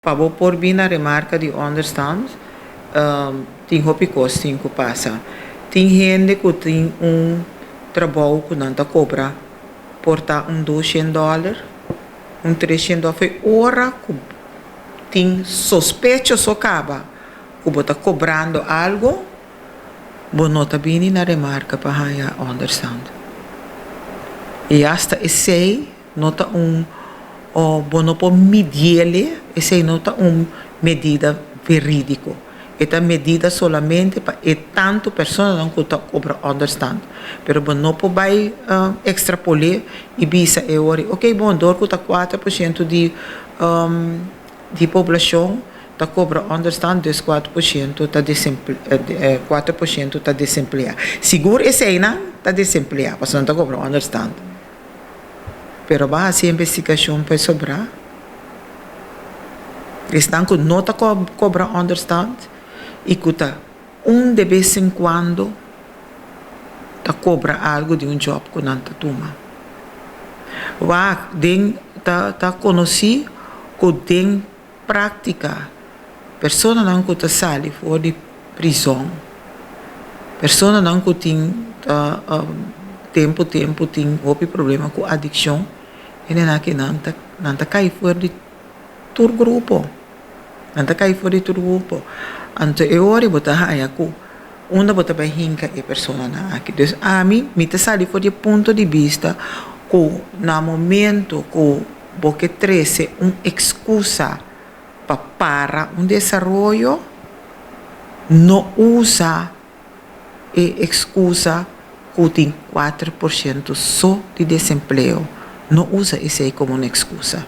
Pa bo por bin na remarka di onderstand, tin hopi kos tin ku pasa. Tin hende ku tin un trabou ku nan ta kobra por ta un $200, un $300. Foi ora ku tin sospecho so kaba ku bo ta kobrando algu, bo no ta bini na remarka pa haña onderstand. I asta esei no ta un o bo no por midi'é, esei no ta un medida verídiko. E ta medida solamente pa e tantu personanan ku ta kobra onderstand. Pero bo no por bai ekstrapol'é i bisa e ora, ok, bon, dor ku ta 4% di poblashon ta kobra onderstand, dus 4% ta desempleá. Sigur eseinan ta desempleá, pasobra nan ta kobra onderstand. Pero bo a hasi investigashon pa e sobrá? Esnan ku no ta kobra onderstand i ku ta un de bes en kuando ta kobra algu di un job ku nan ta tuma. Wak den ta konosí ku den práktika personanan ku ta sali for di prizòn, personanan ku tin tempu tempu tin hopi problema ku adikshon, hendenan aki nan ta kai for di tur grupo. Nan ta kai for di tur grupo. Anto e ora bo ta haña ku unda bo ta bai hinka e personanan aki? Dus ami, mi ta sali for di punto di bista ku na momento ku bo ke trese un ekskusa pa para un desaroyo, no usa e ekskusa ku tin 4% so di desempleo. No usa esei komo un ekskusa.